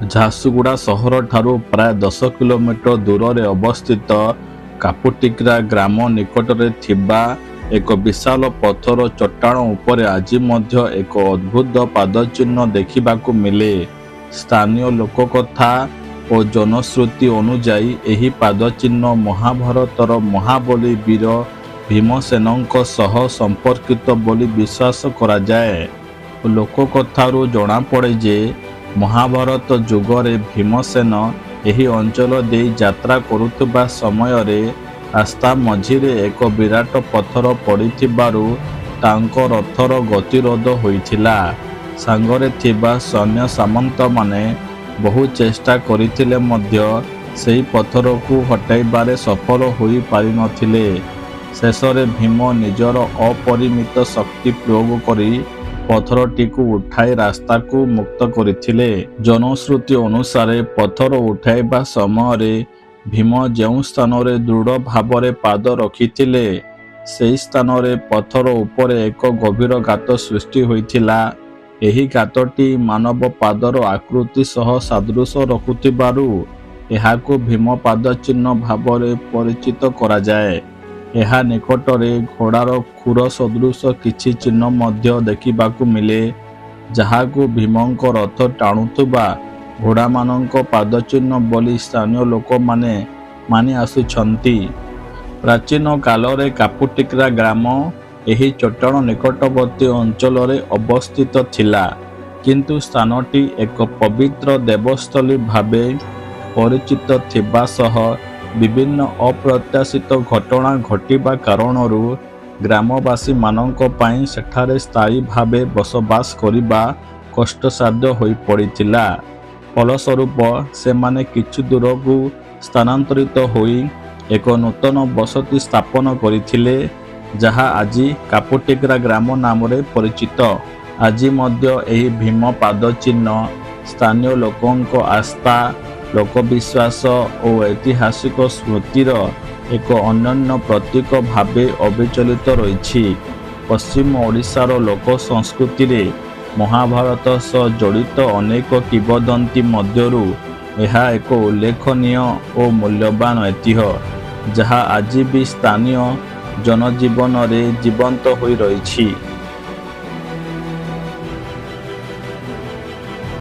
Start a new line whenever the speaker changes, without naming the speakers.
ଝାରସୁଗୁଡ଼ା ସହରଠାରୁ ପ୍ରାୟ 10 କିଲୋମିଟର ଦୂରରେ ଅବସ୍ଥିତ କାପୁଟିକ୍ରା ଗ୍ରାମ ନିକଟରେ ଥିବା ଏକ ବିଶାଳ ପଥର ଚଟ୍ଟାଣ ଉପରେ ଆଜି ମଧ୍ୟ ଏକ ଅଦ୍ଭୁତ ପାଦଚିହ୍ନ ଦେଖିବାକୁ ମିଳେ। ସ୍ଥାନୀୟ ଲୋକକଥା ଓ ଜନଶ୍ରୁତି ଅନୁଯାୟୀ, ଏହି ପାଦଚିହ୍ନ ମହାଭାରତର ମହାବଳୀ ବୀର ଭୀମସେନଙ୍କ ସହ ସମ୍ପର୍କିତ ବୋଲି ବିଶ୍ୱାସ କରାଯାଏ। ଲୋକକଥାରୁ ଜଣାପଡ଼େ ଯେ ମହାଭାରତ ଯୁଗରେ ଭୀମସେନ ଏହି ଅଞ୍ଚଳ ଦେଇ ଯାତ୍ରା କରୁଥିବା ସମୟରେ ରାସ୍ତା ମଝିରେ ଏକ ବିରାଟ ପଥର ପଡ଼ିଥିବାରୁ ତାଙ୍କ ରଥର ଗତିରୋଧ ହୋଇଥିଲା। ସାଙ୍ଗରେ ଥିବା ସୈନ୍ୟ ସାମନ୍ତମାନେ ବହୁ ଚେଷ୍ଟା କରିଥିଲେ ମଧ୍ୟ ସେହି ପଥରକୁ ହଟାଇବାରେ ସଫଳ ହୋଇପାରିନଥିଲେ। ଶେଷରେ ଭୀମ ନିଜର ଅପରିମିତ ଶକ୍ତି ପ୍ରୟୋଗ କରି ପଥରଟିକୁ ଉଠାଇ ରାସ୍ତାକୁ ମୁକ୍ତ କରିଥିଲେ। ଜନଶ୍ରୁତି ଅନୁସାରେ, ପଥର ଉଠାଇବା ସମୟରେ ଭୀମ ଯେଉଁ ସ୍ଥାନରେ ଦୃଢ଼ ଭାବରେ ପାଦ ରଖିଥିଲେ, ସେହି ସ୍ଥାନରେ ପଥର ଉପରେ ଏକ ଗଭୀର ଗାତ ସୃଷ୍ଟି ହୋଇଥିଲା। ଏହି ଗାତଟି ମାନବ ପାଦର ଆକୃତି ସହ ସାଦୃଶ୍ୟ ରଖୁଥିବାରୁ ଏହାକୁ ଭୀମ ପାଦଚିହ୍ନ ଭାବରେ ପରିଚିତ କରାଯାଏ। ଏହା ନିକଟରେ ଘୋଡ଼ାର ଖୁର ସଦୃଶ କିଛି ଚିହ୍ନ ମଧ୍ୟ ଦେଖିବାକୁ ମିଳେ, ଯାହାକୁ ଭୀମଙ୍କ ରଥ ଟାଣୁଥିବା ଘୋଡ଼ାମାନଙ୍କ ପାଦଚିହ୍ନ ବୋଲି ସ୍ଥାନୀୟ ଲୋକମାନେ ମାନି ଆସୁଛନ୍ତି। ପ୍ରାଚୀନ କାଳରେ କାପୁଟିକ୍ରା ଗ୍ରାମ ଏହି ଚଟ୍ଟାଣ ନିକଟବର୍ତ୍ତୀ ଅଞ୍ଚଳରେ ଅବସ୍ଥିତ ଥିଲା। କିନ୍ତୁ ସ୍ଥାନଟି ଏକ ପବିତ୍ର ଦେବସ୍ଥଳୀ ଭାବେ ପରିଚିତ ଥିବା ସହ ବିଭିନ୍ନ ଅପ୍ରତ୍ୟାଶିତ ଘଟଣା ଘଟିବା କାରଣରୁ ଗ୍ରାମବାସୀମାନଙ୍କ ପାଇଁ ସେଠାରେ ସ୍ଥାୟୀ ଭାବେ ବସବାସ କରିବା କଷ୍ଟସାଧ୍ୟ ହୋଇପଡ଼ିଥିଲା। ଫଳସ୍ୱରୂପ, ସେମାନେ କିଛି ଦୂରକୁ ସ୍ଥାନାନ୍ତରିତ ହୋଇ ଏକ ନୂତନ ବସତି ସ୍ଥାପନ କରିଥିଲେ, ଯାହା ଆଜି କାପୁଟିକ୍ରା ଗ୍ରାମ ନାମରେ ପରିଚିତ। ଆଜି ମଧ୍ୟ ଏହି ଭୀମ ପାଦଚିହ୍ନ ସ୍ଥାନୀୟ ଲୋକଙ୍କ ଆସ୍ଥା, ଲୋକବିଶ୍ୱାସ ଓ ଐତିହାସିକ ସ୍ମୃତିର ଏକ ଅନନ୍ୟ ପ୍ରତୀକ ଭାବେ ଅବିଚଳିତ ରହିଛି। ପଶ୍ଚିମ ଓଡ଼ିଶାର ଲୋକ ସଂସ୍କୃତିରେ ମହାଭାରତ ସହ ଜଡ଼ିତ ଅନେକ କିମ୍ବଦନ୍ତୀ ମଧ୍ୟରୁ ଏହା ଏକ ଉଲ୍ଲେଖନୀୟ ଓ ମୂଲ୍ୟବାନ ଐତିହ୍ୟ, ଯାହା ଆଜି ବି ସ୍ଥାନୀୟ ଜନଜୀବନରେ ଜୀବନ୍ତ ହୋଇ ରହିଛି।